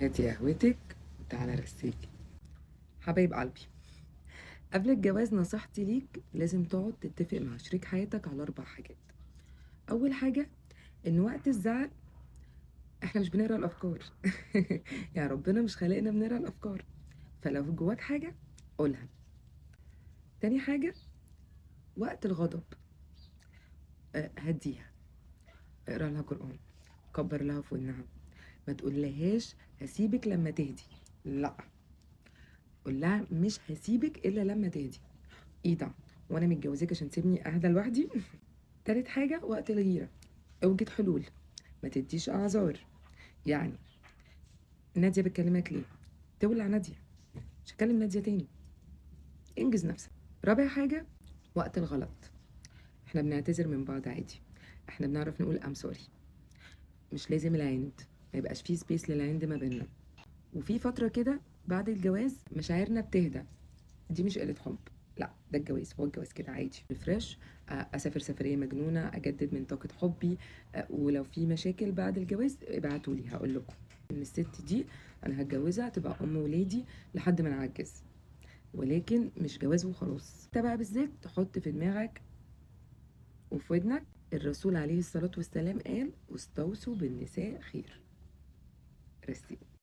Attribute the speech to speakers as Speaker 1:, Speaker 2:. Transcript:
Speaker 1: هاتي قهوتك وتعالى رسيكي. حبايب قلبي، قبل الجواز نصيحتي ليك لازم تقعد تتفق مع شريك حياتك على 4 حاجات. أول حاجة إن وقت الزعل إحنا مش بنقرا الأفكار. يعني ربنا مش خلقنا بنقرا الأفكار، فلو جواك حاجة قولها. تاني حاجة وقت الغضب، هديها، اقرا لها قرآن، كبر لها في ودنها، ما تقولهاش هسيبك لما تهدي، لا قول لها مش هسيبك الا لما تهدي. ايه ده، وانا متجوزاك عشان تسيبني اهدى لوحدي؟ تالت حاجة وقت الغيرة، اوجد حلول، ما تديش اعذار. يعني ناديه بتكلمك ليه؟ تولع ناديه، مش هكلم ناديه تاني، انجز نفسك. رابع حاجة وقت الغلط، احنا بنعتذر من بعض عادي، احنا بنعرف نقول I'm sorry، مش لازم العند، ما يبقاش فيه space للعند ما بيننا. وفي فترة كده بعد الجواز مشاعرنا بتهدى، دي مش قلة حب، لا ده الجواز، هو الجواز كده عادي. refresh، اسافر سفرية مجنونة، اجدد من طاقة حبي. ولو في مشاكل بعد الجواز ابعتولي هقول لكم ان الست دي انا هتجوزها تبقى ام ولادي لحد ما نعجز، ولكن مش جواز وخلاص. انت بقى بالذات تحط في دماغك وفي ودنك الرسول عليه الصلاة والسلام قال استوصوا بالنساء خير. رسي.